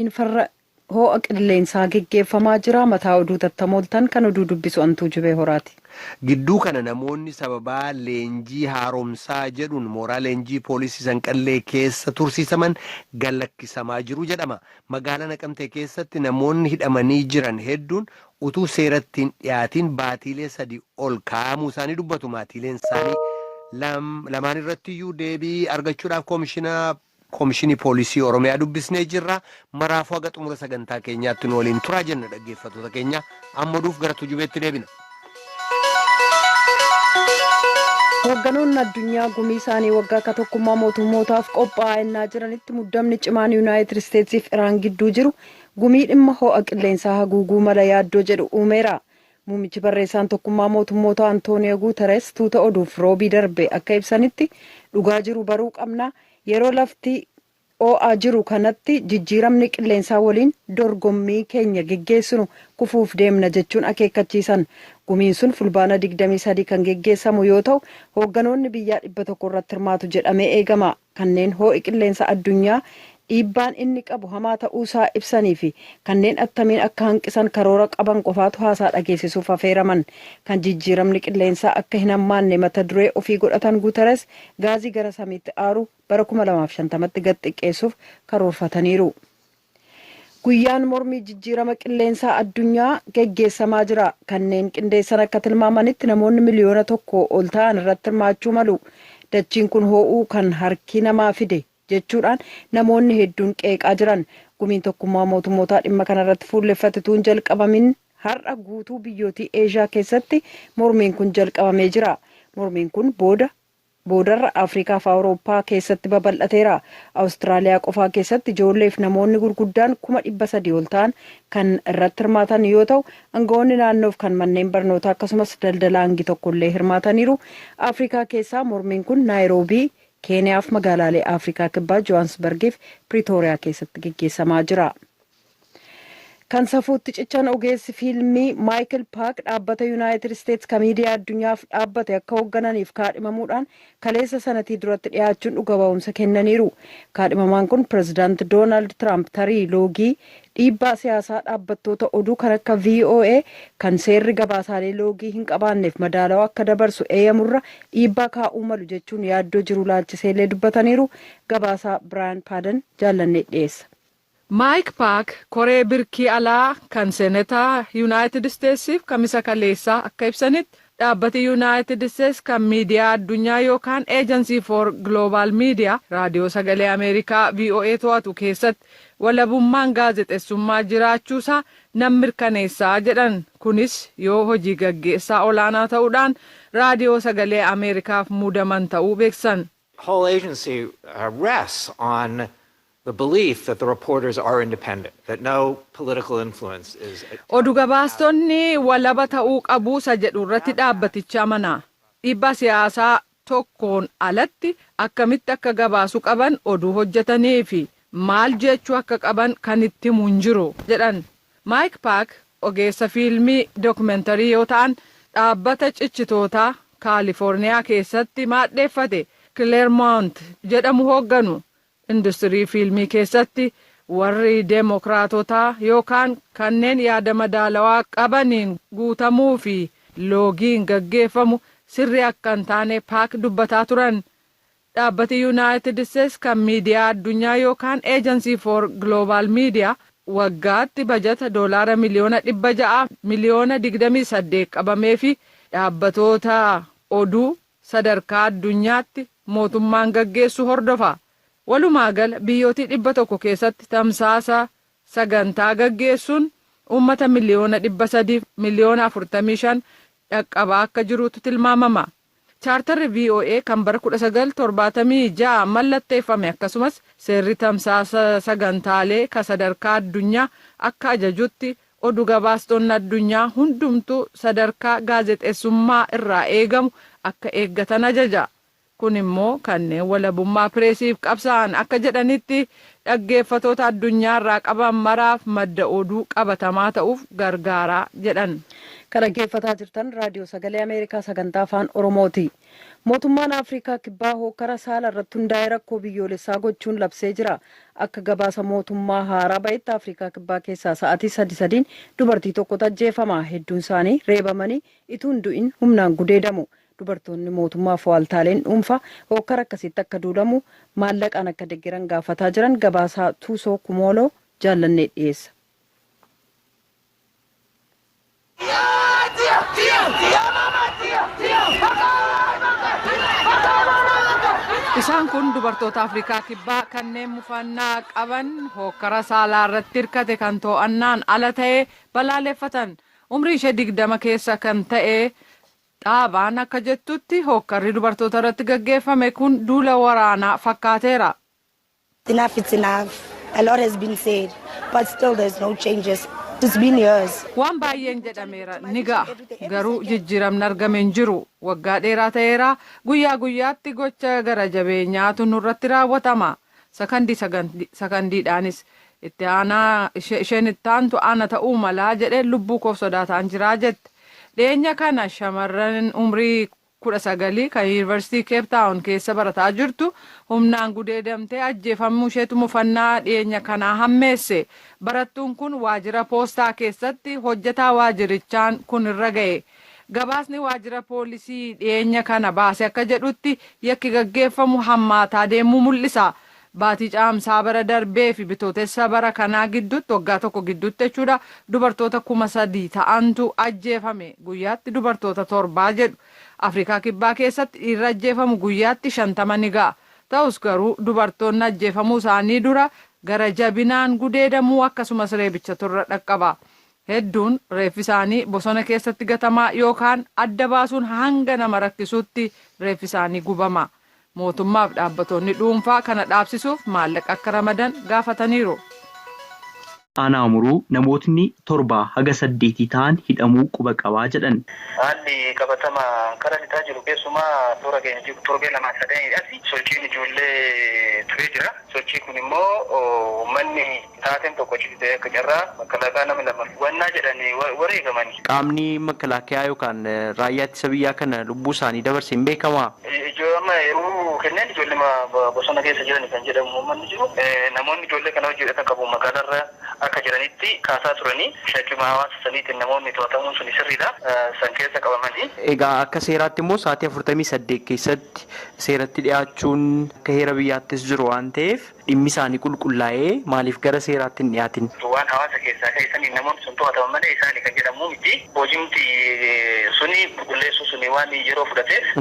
Farra ho'a qilleensaa geggeeffamaa jira. Mataa oduu tattamooltan kan oduu dubbisu Antuu Jubee Horaati. Gidduu kana namoonni sababaa leenjii haaromsaa jedhuun mooraa leenjii poolisii Sanqallee keessa tursiisaman gallakkisamaa jiru jedhama. Magaalaa Naqamtee keessatti namoonni hidhamanii jiran hedduun utuu seeratti hin dhiyaatiin baatiilee 3 ol kaa'amuu isaanii dubbatu maatiileen isaanii. Lamaan irrattiyyuu deebii argachuudhaaf koomishina Komishinii Poolisii Oromiyaa dubbisnee jirra. Maraafuu haga xumura sagantaa keenyaatti nu waliin turaa jenna dhaggeeffattoota keenya. Amma oduuf gara Tujubeetti deebina. Hoogganoonni addunyaa gumii isaanii waggaa akka tokkummaa mootummootaaf qophaa'aa ennaa jiranitti muddamni cimaan Yunaayitid Isteetsiif Iraan gidduu jiru gumii dhimma ho'a qilleensaa haguuguu mala yaaddoo jedhu uumeera. Muummichi barreessaan tokkummaa mootummootaa Antooniyoo Guuteres tuuta oduuf roobii darbe akka ibsanitti dhugaa jiru baruu qabna yeroo lafti oo'aa jiru kanatti jijjiiramni qilleensaa waliin dorgommii keenya geggeessinu kufuuf deemna jechuun akeekkachiisan. Gumiin sun Fulbaana 23 kan geggeessamu yoo ta'u hoogganoonni biyyaa 100 irratti hirmaatu jedhamee eegama. Kanneen hoo'i qilleensa addunyaa dhiibbaan inni qabu hamaa ta'uu isaa ibsanii fi kanneen attamiin akka hanqisan karoora qaban qofaatu haasaa dhageessisuuf afeeraman. Kan jijjiiramni qilleensaa akka hin hammaanne mata duree ofii godhatan Guuteres gaazii gara samiitti aaru bara 2050tti gad xiqqeessuuf karoorfataniiru. Guyyaan mormii jijjiirama qilleensaa addunyaa geggeessamaa jira. Kanneen qindeessan akka tilmaamanitti namoonni miliyoona tokkoo ol ta'an irratti hirmaachuu malu. Dachiin kun hoo'uu kan harki namaa fide jechuudhaan namoonni hedduun qeeqaa jiran. Gumiin tokkummaa mootummootaa dhimma kanarratti fuulleffate tuun jalqabamin har'a guutuu biyyootii Eeshiyaa keessatti mormiin kun jalqabamee jira. Mormiin kun booda boodarra Afrikaa fi Awurooppaa keessatti babal'ateera. Awustiraaliyaa qofaa keessatti ijoollee fi namoonni gurguddaan 300,000 ol ta'an kan irratti hirmaatan yoo ta'u, aangawoonni naannoof kan manneen barnootaa akkasumas daldala hangi tokkollee hirmaataniiru. Afrikaa keessaa mormiin kun Naayiroobii, Keeniyaa fi magaalaalee Afrikaa Kibbaa Johaansbargiif Piriitooriyaa keessatti geggeessamaa jira. Kan safuutti cichan ogeessi fiilmii Maayikil Paak dhaabbata Yuunaayitid Isteets kan miidiyaa addunyaaf dhaabbate akka hooggananiif kaadhimamuudhaan kaleessa sanatii duratti dhiyaachuun dhuga ba'umsa kennaniiru. Kaadhimamaan kun pirezidaant Doonaald Tiraamp tarii loogii dhiibbaa siyaasaa dhaabbattoota oduu kan akka VOA kan seerri gabaasaalee loogii hin qabaanneef madaalawaa akka dabarsu eeyyamurra dhiibbaa kaa'uu malu jechuun yaaddoo jiru laalchiseellee dubbataniiru. Gabaasaa Biraayan Paadan jaallannee dhiyeessa. Maayik Paak koree birkii alaa kan seenataa Yuunaayitid Isteetsiif Kamisa kaleessaa akka ibsanitti, dhaabbati Yuunaayitid Isteets kan miidiyaa addunyaa yookaan Agency for Global Media raadiyoo Sagalee Ameerikaa VOA to'atu keessatti walabummaan gaazexeessummaa jiraachuusaa nan mirkaneessaa jedhan. Kunis yoo hojii gaggeessaa olaanaa ta'uudhaan raadiyoo Sagalee Ameerikaaf muudaman ta'uu beeksisan. Whole agency rests on the belief that the reporters are independent, that no political influence is. Oduu gabaastonni walaba ta'uu qabuusa jedhu irratti dhaabbatichi amana. Dhiibbaa siyaasaa tokkoon alatti akkamitti akka gabaasuu qaban, oduu hojjetanii fi maal jechuu akka qaban kan itti himu hin jiru jedhan. Maayik Paak ogeessa fiilmii dookumentarii yoo ta'an, dhaabbata cichitootaa Kaalifoorniyaa keessatti maadheeffate Kileermont jedhamu hoogganu. Industirii fiilmii keessatti warri deemokraatotaa yookaan kanneen yaada madaalawaa qabaniin guutamuu fi loogiin gaggeeffamu sirrii akka hin taane Paak dubbataa turan. Dhaabbati Yuunaayitid Isteets kan miidiyaa addunyaa yookaan Agency for Global Media waggaatti bajata doolaara 628,000,028 qabamee fi dhaabbatoota oduu sadarkaa addunyaatti mootummaan gaggeessu hordofa. Walumaa gala biyyootii 100 keessatti tamsaasa sagantaa gaggeessuun uummata 345,000,045 dhaqqabaa akka jirutu tilmaamama. Chaartarri VOA kan bara 1976 mallatteeffame akkasumas seerri tamsaasa sagantaalee ka sadarkaa addunyaa akka ajajutti, oduu gabaastonni addunyaa hundumtuu sadarkaa gaazexeessummaa irraa eegamu akka eeggatan ajaja. Kun immoo kanneen walabummaa pireesiif qabsaa'an akka jedhanitti dhaggeeffatoota addunyaa irraa qaban maraaf madda oduu qabatamaa ta'uuf gargaaraa jedhan. Kan dhaggeeffataa jirtan Raadiyoo Sagalee Ameerikaa sagantaa Afaan Oromooti. Mootummaan Afrikaa Kibbaa hokkara saala irratti hundaa'e rakkoo biyyoolessaa gochuun labsee jira. Akka gabaasa mootummaa haaraa ba'etti, Afrikaa Kibbaa keessaa sa'aatii sadi sadiin dubartii tokkotu ajjeefama. Hedduun isaanii reebamanii utuu hin du'in humnaan gudeedamu. Dubartoonni mootummaaf waaltaaleen dhuunfaa hokkara akkasitti akka duulamu maallaqaan akka deeggaran gaafataa jiran. Gabaasaa Tuusoo Kumooloo Jaallannee dhiyeessa. Isaan kun dubartoota Afrikaa Kibbaa kanneen mufannaa qaban hokkara saalaa irratti hirkate kan to'annaan ala ta'e balaaleffatan. Umrii ishee 20 keessa kan ta'e Dhaabaan akka jettutti, hokkarri dubartoota irratti gaggeeffame kun duula waraanaa fakkaateera. Enough, it's enough. A lot has been said, but still there's no changes. It's been years. Waan baay'een jedhameera, ni ga'a. Garuu jijjiiramni argame hin jiru. Waggaa dheeraa ta'eera. Guyyaa guyyaatti gocha gara jabeenyaatu nurratti raawwatama. Sakandii sakandiidhaanis itti aanaa isheen itti aantu ana ta'uu malaa jedhee lubbuu koof sodaataan jiraa jette. Dhiyeenya kana shamarran umrii 19 kan Yuunivarsiitii Cape Town keessa barataa jirtu humnaan gudeedamtee ajjeefamuu isheetu mufannaa dhiyeenya kanaa hammeesse. Barattuun kun waajjira poostaa keessatti hojjetaa waajjirichaan kun irra ga'e. Gabaasni waajjira poolisii dhiyeenya kana baase akka jedhutti, yakki gaggeeffamu hammaataa deemuu mul'isa. Baatii Caamsaa bara darbee fi Bitootessa bara kanaa gidduutti, waggaa tokko gidduutti jechuudha, dubartoota 3000 ta'antu ajjeefame. Guyyaatti dubartoota torbaa jedhu. Afrikaa Kibbaa keessatti dhiirri ajjeefamu guyyaatti 50 ni ga'a. Ta'us garuu dubartoonni ajjeefamuu isaanii dura gara jabinaan gudeedamuu akkasumas reebicha turra dhaqqaba. Hedduun reeffi isaanii bosona keessatti gatamaa yookaan adda baasuun hanga nama rakkisutti reeffi isaanii gubama. Mootummaaf dhaabbatoonni dhuunfaa kana dhaabsisuuf maallaqa akka ramadan gaafataniiru. Aanaa Amuruu namootni torbaa haga saddeetii ta'an hidhamuu quba qabaa jedhan. Haalli qabatama kara lixaa jiru, keessumaa toora keenya jiru, torbee lamaa sadaniidhaaf sochiin ijoollee turee jira. Sochii kun immoo uummanni taateen tokko achitti ta'ee akka carraa makalaakaa nama lama wannaa jedhanii wareegamani. Qaamni makalaakaa yookaan raayyaa ittisa biyyaa kana lubbuu isaanii dabarse hin beekamaa? Ijoo amma yeroo kenneen ijoollee bosona keessa jiran kan jedhamu uummanni jiru. Namoonni ijoollee kana hojii hidhata qabu magaalaarra akka jiranitti kaasaa turanii, shakkima hawaasa saniitiin namoonni to'atamuun suni sirriidha. San keessa qabamanii. Egaa akka seeraatti immoo sa'aatii 48 keessatti seeratti dhiyaachuun akka heera biyyaattis jiru waan ta'eef, dhimmi isaanii qulqullaa'ee maaliif gara seeraatti hin dhiyaatin? Waan hawaasa keessaa ka'e namoonni sun to'ataman malee isaanii kan jedhamu miti. Hojiimti suni qulqulleessuu suni waan yeroo fudhateef,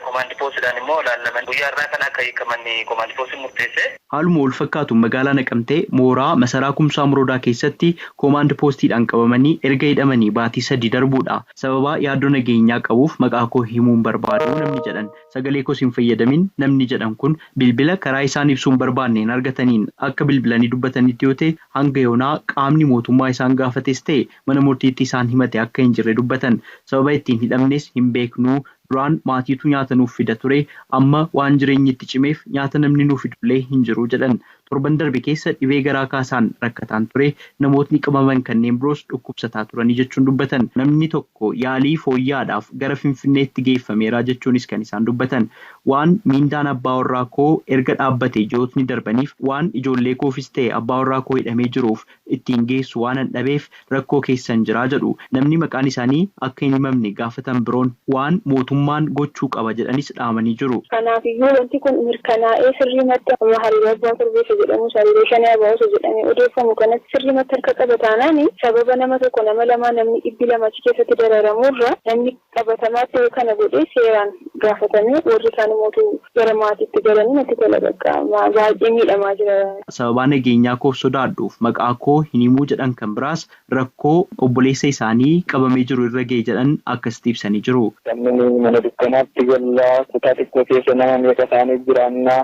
komaandi poostiidhaan immoo laallaman, guyyaa irraa kan akka hiikaman komaandi poostiin murteesse. Haaluma wal fakkaatu magaalaa Naqamtee mooraa masaraa Kumsaa Muroodaa keessatti koomaand poostiidhaan qabamanii erga hidhamanii baatii 3 darbuudha. Sababa yaaddoo nageenyaa qabuuf maqaa koo himuun barbaadu namni jedhan, sagalee koos hin fayyadamin namni jedhan kun bilbila karaa isaan ibsuun barbaanneen argataniin akka bilbilanii dubbatanitti yoo ta'e, hanga yoonaa qaamni mootummaa isaan gaafates ta'e mana murtiitti isaan himate akka hin jirre dubbatan. Sababa ittiin hidhamnes hin beeknuu, duraan maatiitu nyaata nuuf fida ture, amma waan jireenyi itti cimeef nyaata namni nuuf fidullee hin jiru jedhan. Torban darbe keessa dhibee garaa kaasaan rakkataan ture, namootni qabaman kanneen biroos dhukkubsataa turanii jechuun dubbatan. Namni tokko yaalii fooyya'aadhaaf gara Finfinneetti geeffameera jechuunis kan isaan dubbatan. Waan miindaan abbaa warraa koo erga dhaabbate ji'ootni darbaniif, waan ijoollee koofis ta'e abbaa warraa koo hidhamee jiruuf ittiin geessu waan an dhabeef rakkoo keessan jiraa jedhu. Namni maqaan isaanii akka hin himamne gaafatan biroon waan mootummaan gochuu qaba jedhanis dhaamanii jiru. Kanaafiyyuu wanti kun mirkanaa'ee sirriimatti amma hariiroo abbaa korbeessa jedhamu, hariiroo shanee abaa'osa jedhamee odeeffamu kanatti sirriimatti harka qaba taanaan, sababa nama tokko, nama lamaa, namni 200 achi keessatti dararamurra, namni qabatamaatti kana godhee seeraan gaafatamee warri kaan immoo gara maatiitti galanii natti tola. Bakka baay'ee miidhamaa jira. Sababaa nageenyaa koof sodaadhuuf maqaa koo hin himuu jedhan kan biraas rakkoo obboleessa isaanii qabamee jiru irra ga'e jedhan akkasitti ibsanii jiru. Namni mana dukkanaatti gallaa, kutaa xiqqoo keessa nama meeqa taanee jiraannaa,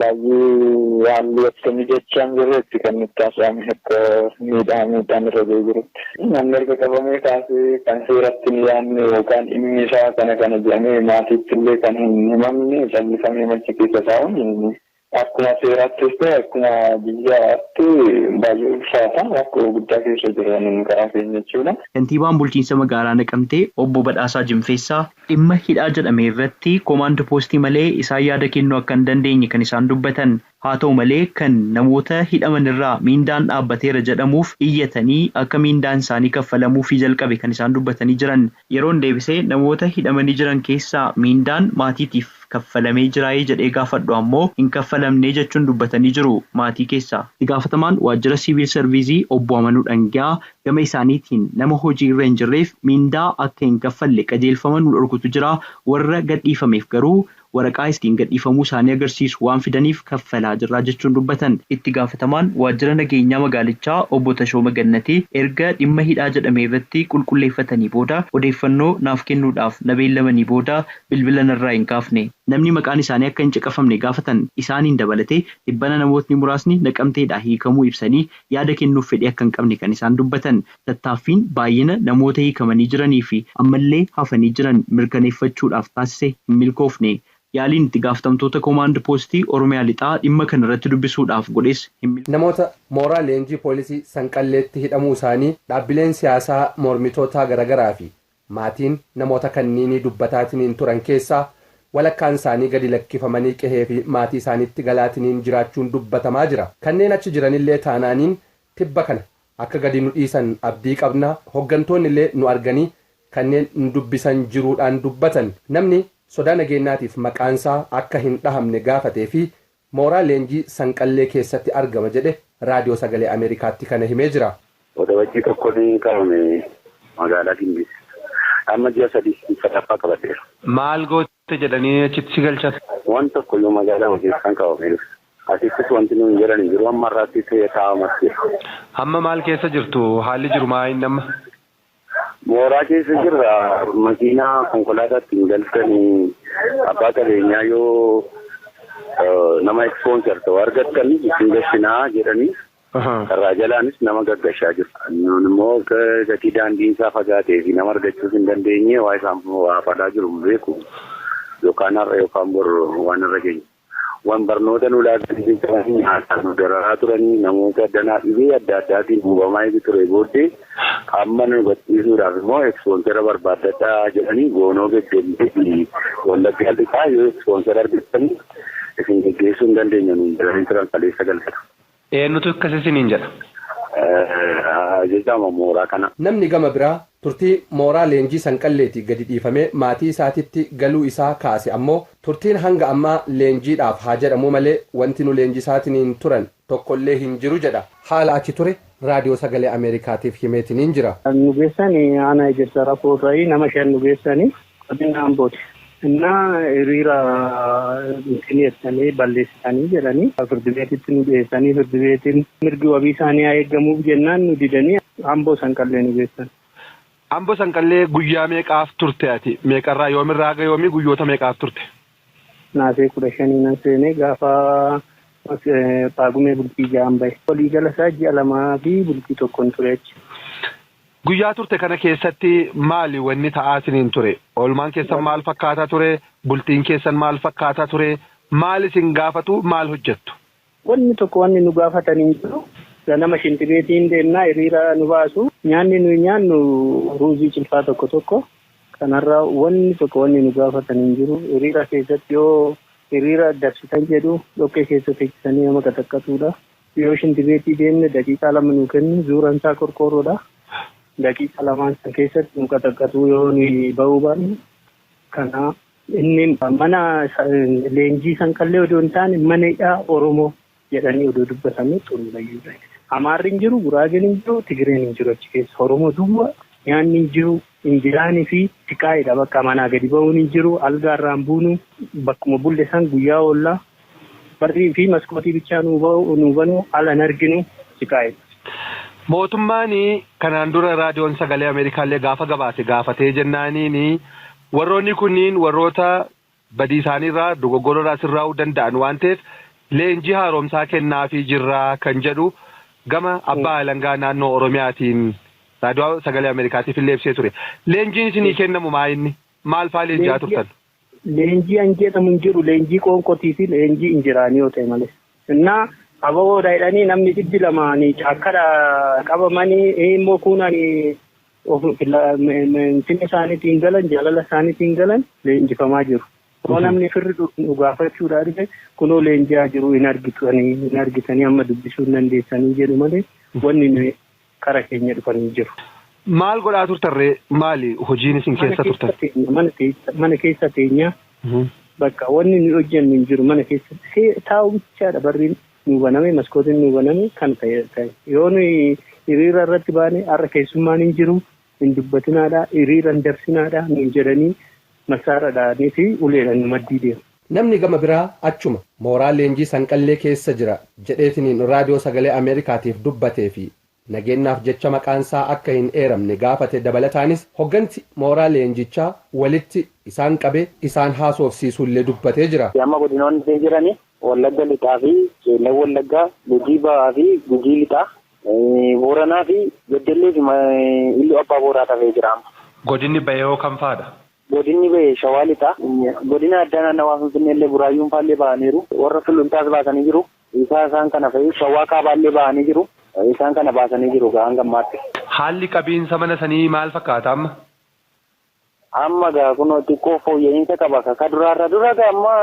baay'ee haalli akka mijachaa hin jirretti kan nutti haasa'ame, akka miidhaan irra ga'ee jirutti. Namni erga qabamee kaasee kan seeratti hin yaadne yookaan dhimmi isaa kana kana jedhamee maatiitti illee kan hin himamne, callifamee macha keessa taa'uun Akkuma seeraattis ta'e akkuma biyyaatti baay'ee ulfaata rakkoo guddaa keessa jiran karaa keenya jechuudha. Kantiibaan bulchiinsa magaalaa Naqamtee obbo Badhaasaa Jimfeessaa dhimma hidhaa jedhame irratti koomaand poostii malee isaan yaada kennuu akka hin dandeenye kan isaan dubbatan. Haa ta'u malee kan namoota hidhaman irraa miindaan dhaabbateera jedhamuuf iyyatanii akka miindaan isaanii kaffalamuufii jalqabe kan isaan dubbatanii jiran. Yeroon deebisee namoota hidhamanii jiran keessaa miindaan maatiitiif kaffalamee jiraayee jedhee gaafadhu ammoo hin kaffalamnee jechuun dubbatanii jiru maatii keessaa. Gaafatamaan waajjira siviil sarviizii obbo Amanuu Dhangaa gama isaaniitiin nama hojii irra hin jirreef miindaa akka hin kaffalle qajeelfama nu dhorkutu jira, warra gadhiifameef garuu waraqaa ittiin gadhiifamuu isaanii agarsiisu waan fidaniif kaffalaa jirraa jechuun dubbatan. Itti gaafatamaan waajjira nageenyaa magaalichaa obbo Tashoo Magannatee erga dhimma hidhaa jedhame irratti qulqulleeffatanii booda odeeffannoo naaf kennuudhaaf na beellamanii booda bilbila narraa hin kaafne. Namni maqaan isaanii akka hin caqafamne gaafatan isaaniin dabalatee dhibbana namootni muraasni Naqamteedhaa hiikamuu ibsanii yaada kennuuf fedhii akka hin qabne kan isaan dubbatan. Tattaaffiin baay'ina namoota hiikamanii jiranii fi ammallee hafanii jiran mirkaneeffachuudhaaf taasise hin milkoofne. Yaaliin itti gaafatamtoota koomaand poostii Oromiyaa Lixaa dhimma kana irratti dubbisuudhaaf godhes hin milkoofne. Namoota mooraa leenjii poolisii Sanqalleetti hidhamuu isaanii dhaabbileen siyaasaa mormitootaa garaagaraa fi maatiin namoota kanniinii dubbataatiin turan keessaa walakkaan isaanii gadi lakkifamanii qehee fi maatii isaaniitti galaatiniin jiraachuun dubbatamaa jira. Kanneen achi jiranillee taanaaniin tibba kana akka gadi nu dhiisan abdii qabna, hooggantoonni illee nu arganii kanneen nu dubbisan jiruudhaan dubbatan. Namni sodaa nageenyaatiif maqaansaa akka hin dhahamne gaafatee fi mooraa leenjii Sanqallee keessatti argama jedhe raadiyoo sagalee Ameerikaatti kana himee jira. Odabajjii tokko ni qabame magaalaa Gimbii. Amma ji'a 3 sadaffaa qabateera. Maal goote jedhanii achitti si galchan? Waan tokko iyyuu magaalaa keessaan qabamee jira. Asittis wanti nuyi jedhan jiru amma irraatti taa'amas jira. Amma maal keessa jirtu? Haalli jiru maa inni amma? Mooraa keessa jirra. Makiinaa konkolaataa ittiin galtanii abbaa qabeenyaa yoo nama ekspoonsar ta'u argattan ittiin gashinaa jedhanii karraa jalaanis nama gaggashaa jiru. Nuun immoo gatii daandiin isaa fagaatee fi nama argachuus hin dandeenye waa isaan waa fadhaa jiru beeku yookaan har'a yookaan bor waan irra geenye. Waan barnoota nu laatanii nyaataa nu dararaa turanii namoota danaa dhibee adda addaatiin hubamaa eegi ture booddee amma nu gadhiisuudhaaf immoo ekspoonsera barbaaddadhaa jedhanii goonoo geggeessanii Wallaggaa Lixaa yoo ekspoonsera argattanii isin geggeessuu hin dandeenye nuun jedhanii turan kaleessa galfatu. Eenyutu akkas isiniin jedha? Jedhama mooraa kana. Namni gama biraa turtii mooraa leenjii Sanqalleetii gadi dhiifamee maatii isaatitti galuu isaa kaase ammoo turtiin hanga ammaa leenjiidhaaf haa jedhamu malee wanti nu leenjisaatiin turan tokkollee hin jiru jedha. Haala achi ture raadiyoo sagalee Ameerikaatiif himeetiniin jira. Nu geessanii aanaa ejersa rakkoo nama 5 nu geessanii godina Ambooti. Innaa hiriira dhiyeessanii balleessanii jedhanii firdi beetitti nu dhiyeessanii firdi beetiin mirgi wabii isaanii haa eeggamuuf jennaan nu didanii Amboo Sanqallee nu geessan. Amboo Sanqallee guyyaa meeqaaf turte ati? Meeqarraa yoomirraa haga yoomii guyyoota meeqaaf turte? Naasee 15 nan seenee gaafa paagumee bultii 6 bahe. Waliigala isaa ji'a 2 fi bultii 1 ture achi. Guyyaa turte kana keessatti maali wanni ta'aa isiniin ture? Oolmaan keessan maal fakkaataa ture? Bultiin keessan maal fakkaataa ture? Maal isin gaafatu? Maal hojjettu? Wanni tokko wanni nu gaafatan hin jiru. Ganama shintibeetiin deemnaa hiriira nu baasu. Nyaanni nuyi nyaannu ruuzii cilfaa tokko tokko. Kanarraa wanni tokko wanni nu gaafatan hin jiru. Hiriira keessatti yoo hiriira dabsitan jedhu dhoqqee keessa teessisanii nama qataqqatuudha. Yoo shintibeetii deemne daqiiqaa 2 nu kennu zuuran isaa qorqoorroodha. Daqiiqa 2 san keessatti nu qataqqatu yoo nuyi ba'uu baanne. Kana inni mana leenjii Sanqallee odoo hin taane mana hidhaa Oromoo jedhanii odoo dubbatamee xurulayyuudha. Amaarri hin jiru, Guraageen hin jiru, Tigireen hin jiru achi keessa. Oromoo duwwaa nyaanni hin jiru, injiraanii fi tiqaa'idha bakka manaa gadi ba'uun hin jiru, algaarraan buunu bakkuma bulle san guyyaa oollaa barrii fi maskootii bichaa nu banu ala hin arginu tiqaa'idha. Mootummaan kanaan dura raadiyoon sagalee Ameerikaallee gaafa gabaase gaafatee jennaaniin warroonni kunniin warroota badii isaaniirraa dogoggororraa sirraa'uu danda'an waan ta'eef leenjii haaromsaa kennaafii jirraa kan jedhu gama abbaa alangaa naannoo Oromiyaatiin raadiyoo sagalee Ameerikaatiif illee ibsee ture. Leenjiin isinii kennamu maa inni? Maal fa'aa leenji'aa turtan? Leenjii an jedhamu hin jiru, leenjii qoonqotii fi leenjii injiraanii yoo ta'e malee. Innaa ababoodha jedhanii namni 200 caakkadha qabamanii immoo kuunanii finna isaaniitiin galan, jaalala isaaniitiin galan leenjifamaa jiru. Yoo namni firri nu gaafachuudhaa dhufe, kunoo leenji'aa jiru, hin argitanii, amma dubbisuu hin dandeessanii jedhu malee wanni nuyi kara keenya dhufanii jiru. Maal godhaa turtarree, maali hojiin isin keessa turtan? Mana keessa teenya, bakka wanni nuyi hojjennu hin jiru, mana keessa taa'u bichaadha. Barriin nu baname, maskootiin nu baname kan ta'e. Yoo nuyi hiriira irratti baane, har'a keessummaan hin jiru, hin dubbatinaadha, hiriira hin dabsinaadha nuun jedhanii masaaradhaanii fi uleedhaan nu maddii deemu. Namni gama biraa achuma mooraa leenjii Sanqallee keessa jira jedheetiniin Raadiyoo Sagalee Ameerikaatiif dubbatee fi nageenyaaf jecha maqaansaa akka hin eeramne gaafate dabalataanis hogganti mooraa leenjichaa walitti isaan qabe isaan haasofsiisuullee dubbatee jira. Amma godinoonni jirani Wallagga Lixaa fi Qeellam Wallaggaa, Gujii Ba'aa fi Gujii Lixaa, Booranaa fi Beddellee fi Iluu Abbaa Booraa tafee jira. Godinni bahee hoo kam fa'aadha? Godinni bahee Shawaa Lixaa. Godina addaa naannawaa Finfinnee illee Buraayyuun faallee ba'aniiru. Warra Sulultaas baasanii jiru. Isaan kana fa'i Shawaa Kaabaallee ba'anii jiru. Isaan kana baasanii jiru hanga ammaatti. Haalli qabiinsa mana sanii maal fakkaata amma? Amma gaa kunoo xiqqoo fooyya'insa qaba. Ka duraarra dura gaa amma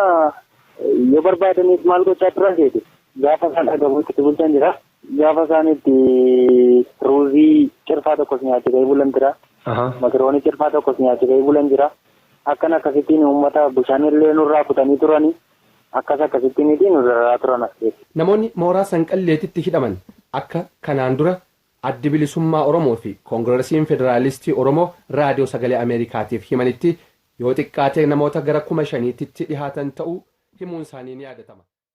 yoo barbaadaniif maal gochaa turan seeti. Gaafa isaan dhagahu itti bulchan jira. Gaafa isaan itti ruuzii cirfaa tokkos nyaachee gahee bulan jira. Makaroonii cirfaa tokkos nyaachee gahee bulan jira. Akkan akkasittiin uummata bishaan illee nurraa kutanii turanii akkas akkasittiin nu dararaa turan as keessa. Namoonni mooraa Sanqalleetitti hidhaman akka kanaan dura Addi Bilisummaa Oromoo fi Koongiresiin Federaalistii Oromoo Raadiyoo Sagalee Ameerikaatiif himanitti yoo xiqqaate namoota gara 5,000tti dhihaatan ta'uu himuun isaanii ni yaadatama.